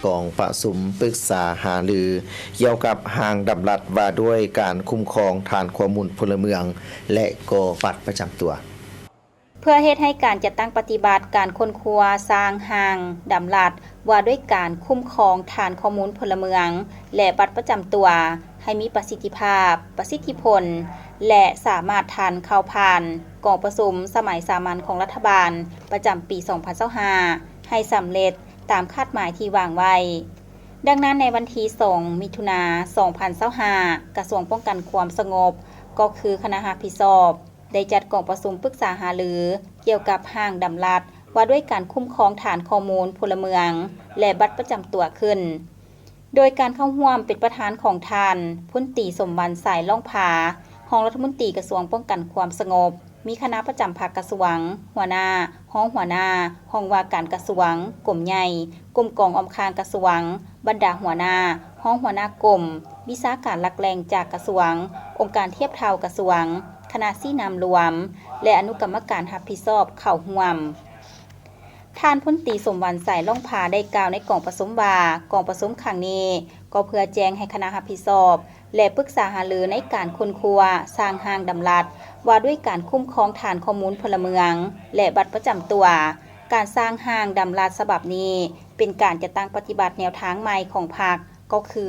ກອງປະຊຸມປຶກສາຫາລືກ່ຽວກັບຮ່າງດຳລັດວ່າດ້ວຍການຄຸ້ມຄອງຖານຂໍ້ມູນພົນລະເມືອງ ແລະ ກໍບັດປະຈຳຕົວ. ເພື່ອເຮັດໃຫ້ການຈັດຕັ້ງປະຕິບັດການຄົ້ນຄວ້າສ້າງຮ່າງດຳລັດວ່າດ້ວຍການຄຸ້ມຄອງຖານຂໍ້ມູນພົນລະເມືອງ ແລະ ບັດປະຈຳຕົວ ໃຫ້ມີປະສິດທິພາບ, ປະສິດທິຜົນ ແລະ ສາມາດທັນເຂົ້າຜ່ານກອງປະຊຸມສະໄໝສາມັນຂອງລັດຖະບານປະຈຳປີສອງພັນຊາວຫ້າ ໃຫ້ສຳເລັດຕາມຄາດໝາຍທີ່ວາງໄວ້. ດັ່ງນັ້ນ, ໃນວັນທີສອງ ມິຖຸນາ ສອງພັນຊາວຫ້າ ກະຊວງປ້ອງກັນຄວາມສະຫງົບ ກໍຄືຄະນະຮັບຜິດຊອບ ໄດ້ຈັດກອງປະຊຸມປຶກສາຫາລືກ່ຽວກັບຮ່າງດຳລັດວ່າດ້ວຍການຄຸ້ມຄອງຖານຂໍ້ມູນພົນລະເມືອງ ແລະ ບັດປະຈຳຕົວຂຶ້ນ ໂດຍການເຂົ້າຮ່ວມເປັນປະທານຂອງທ່ານ ພົນຕີ ສົມວັນ ສາຍລ່ອງຜາ ຮອງລັດຖະມົນຕີກະຊວງປ້ອງກັນຄວາມສະຫງົບ, ມີຄະນະປະຈຳພັກກະຊວງ, ຫົວໜ້າ, ຮອງຫົວໜ້າ, ຫ້ອງວ່າການກະຊວງ, ກົມໃຫຍ່, ກົມກອງອ້ອມຂ້າງກະຊວງ, ບັນດາຫົວໜ້າ, ຮອງຫົວໜ້າກົມ, ວິຊາການຫຼັກແຫຼ່ງຈາກກະຊວງ, ອົງການທຽບເທົ່າກະຊວງ, ຄະນະຊີ້ນຳລວມ ແລະ ອະນຸກຳມະການຮັບຜິດຊອບເຂົ້າຮ່ວມ. ທ່ານ ພົນຕີ ສົມວັນ ສາຍລ່ອງຜາ ໄດ້ກ່າວໃນກອງປະຊຸມວ່າ, ກອງປະຊຸມຄັ້ງນີ້ກໍເພື່ອແຈ້ງໃຫ້ຄະນະຮັບຜິດຊອບ ແລະ ປຶກສາຫາລືໃນການຄົ້ນຄວ້າສ້າງຮ່າງດຳລັດວ່າດ້ວຍການຄຸ້ມຄອງຖານຂໍ້ມູນພົນລະເມືອງ ແລະ ບັດປະຈຳຕົວ. ການສ້າງຮ່າງດຳລັດສະບັບນີ້ເປັນການຈັດຕັ້ງປະຕິບັດແນວທາງໃໝ່ຂອງພັກ, ກໍຄື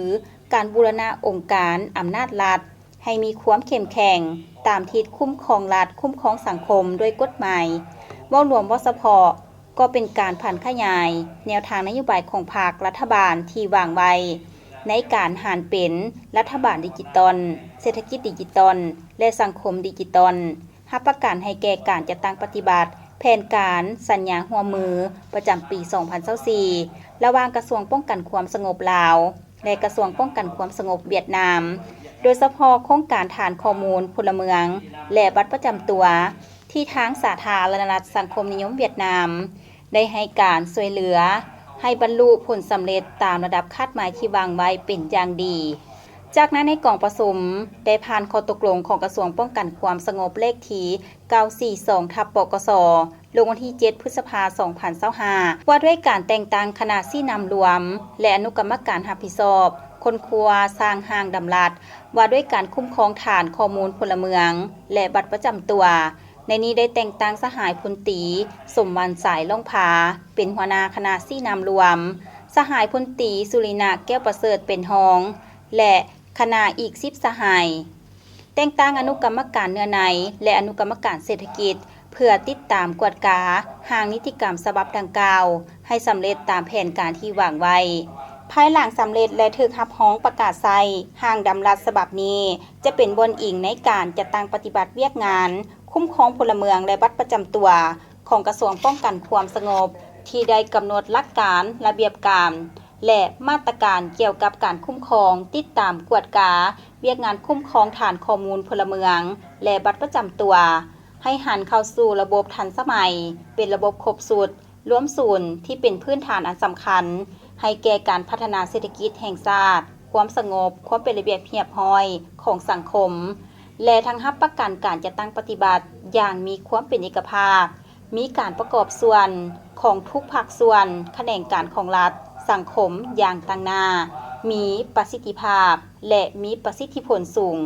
ການບູລະນະອົງການອຳນາດລັດ ໃຫ້ມີຄວາມເຂັ້ມແຂງຕາມທິດຄຸ້ມຄອງລັດ, ຄຸ້ມຄອງສັງຄົມດ້ວຍກົດໝາຍ. ເວົ້າລວມ, ເວົ້າສະເພາະ, ກໍເປັນການຜັນຂະຫຍາຍແນວທາງນະໂຍບາຍຂອງພັກ, ລັດຖະບານທີ່ວາງໄວ້ ໃນການຫັນເປັນລັດຖະບານດິຈິຕອນ, ເສດຖະກິດດິຈິຕອນ ແລະ ສັງຄົມດິຈິຕອນ, ຮັບປະກັນໃຫ້ແກ່ການຈັດຕັ້ງປະຕິບັດແຜນການສັນຍາຮ່ວມມືປະຈຳປີສອງພັນຊາວສີ່ ລະຫວ່າງກະຊວງປ້ອງກັນຄວາມສະຫງົບລາວ ແລະ ກະຊວງປ້ອງກັນຄວາມສະຫງົບຫວຽດນາມ, ໂດຍສະເພາະໂຄງການຖານຂໍ້ມູນພົນລະເມືອງ ແລະ ບັດປະຈຳຕົວ ທີ່ທາງສາທາລະນະລັດສັງຄົມນິຍົມຫວຽດນາມ ໄດ້ໃຫ້ການຊ່ວຍເຫຼືອໃຫ້ບັນລຸຜົນສຳເລັດຕາມລະດັບຄາດໝາຍທີ່ວາງໄວ້ເປັນຢ່າງດີ. ຈາກນັ້ນໃນກອງປະຊຸມໄດ້ຜ່ານຂໍ້ຕົກລົງຂອງກະຊວງປ້ອງກັນຄວາມສະຫງົບເລກທີເກົ້າສີ່ສອງ ທັບ ປກສ ລົງວັນທີເຈັດ ພຶດສະພາ ສອງພັນຊາວຫ້າ ວ່າດ້ວຍການແຕ່ງຕັ້ງຄະນະຊີ້ນຳລວມ ແລະ ອະນຸກຳມະການຮັບຜິດຊອບຄົ້ນຄວ້າສ້າງຮ່າງດຳລັດວ່າດ້ວຍການຄຸ້ມຄອງຖານຂໍ້ມູນພົນລະເມືອງ ແລະ ບັດປະຈຳຕົວ. ໃນນີ້ໄດ້ແຕ່ງຕັ້ງສະຫາຍພົນຕີ ສົມວັນ ສາຍລ່ອງຜາ ເປັນຫົວໜ້າຄະນະຊີ້ນຳລວມ, ສະຫາຍພົນຕີ ສຸລິນະ ແກ້ວປະເສີດ ເປັນຮອງ ແລະ ຄະນະອີກສິບສະຫາຍ. ແຕ່ງຕັ້ງອະນຸກຳມະການເນື້ອໃນ ແລະ ອະນຸກຳມະການເສດຖະກິດ ເພື່ອຕິດຕາມກວດກາຮ່າງນິຕິກຳສະບັບດັ່ງກ່າວ ໃຫ້ສຳເລັດຕາມແຜນການທີ່ວາງໄວ້. ພາຍຫຼັງສຳເລັດ ແລະ ຖືກຮັບຮອງປະກາດໃຊ້, ຮ່າງດຳລັດສະບັບນີ້ຈະເປັນບ່ອນອີງໃນການຈັດຕັ້ງປະຕິບັດວຽກງານຄຸ້ມຄອງພົນລະເມືອງ ແລະ ບັດປະຈຳຕົວຂອງກະຊວງປ້ອງກັນຄວາມສະຫງົບ ທີ່ໄດ້ກຳນົດຫຼັກການ, ລະບຽບການ ແລະ ມາດຕະການກ່ຽວກັບການຄຸ້ມຄອງ, ຕິດຕາມ, ກວດກາວຽກງານຄຸ້ມຄອງຖານຂໍ້ມູນພົນລະເມືອງ ແລະ ບັດປະຈຳຕົວ ໃຫ້ຫັນເຂົ້າສູ່ລະບົບທັນສະໄໝ, ເປັນລະບົບຄົບຊຸດ, ລວມສູນ ທີ່ເປັນພື້ນຖານອັນສຳຄັນໃຫ້ແກ່ການພັດທະນາເສດຖະກິດແຫ່ງຊາດ, ຄວາມສະຫງົບ, ຄວາມເປັນລະບຽບຮຽບຮ້ອຍຂອງສັງຄົມ ແລະ ທັງຮັບປະກັນການຈັດຕັ້ງປະຕິບັດຢ່າງມີຄວາມເປັນເອກະພາບ, ມີການປະກອບສ່ວນຂອງທຸກພາກສ່ວນຂະແໜງການຂອງລັດ, ສັງຄົມຢ່າງຕັ້ງໜ້າ, ມີປະສິດທິພາບ ແລະ ມີປະສິດທິຜົນສູງ.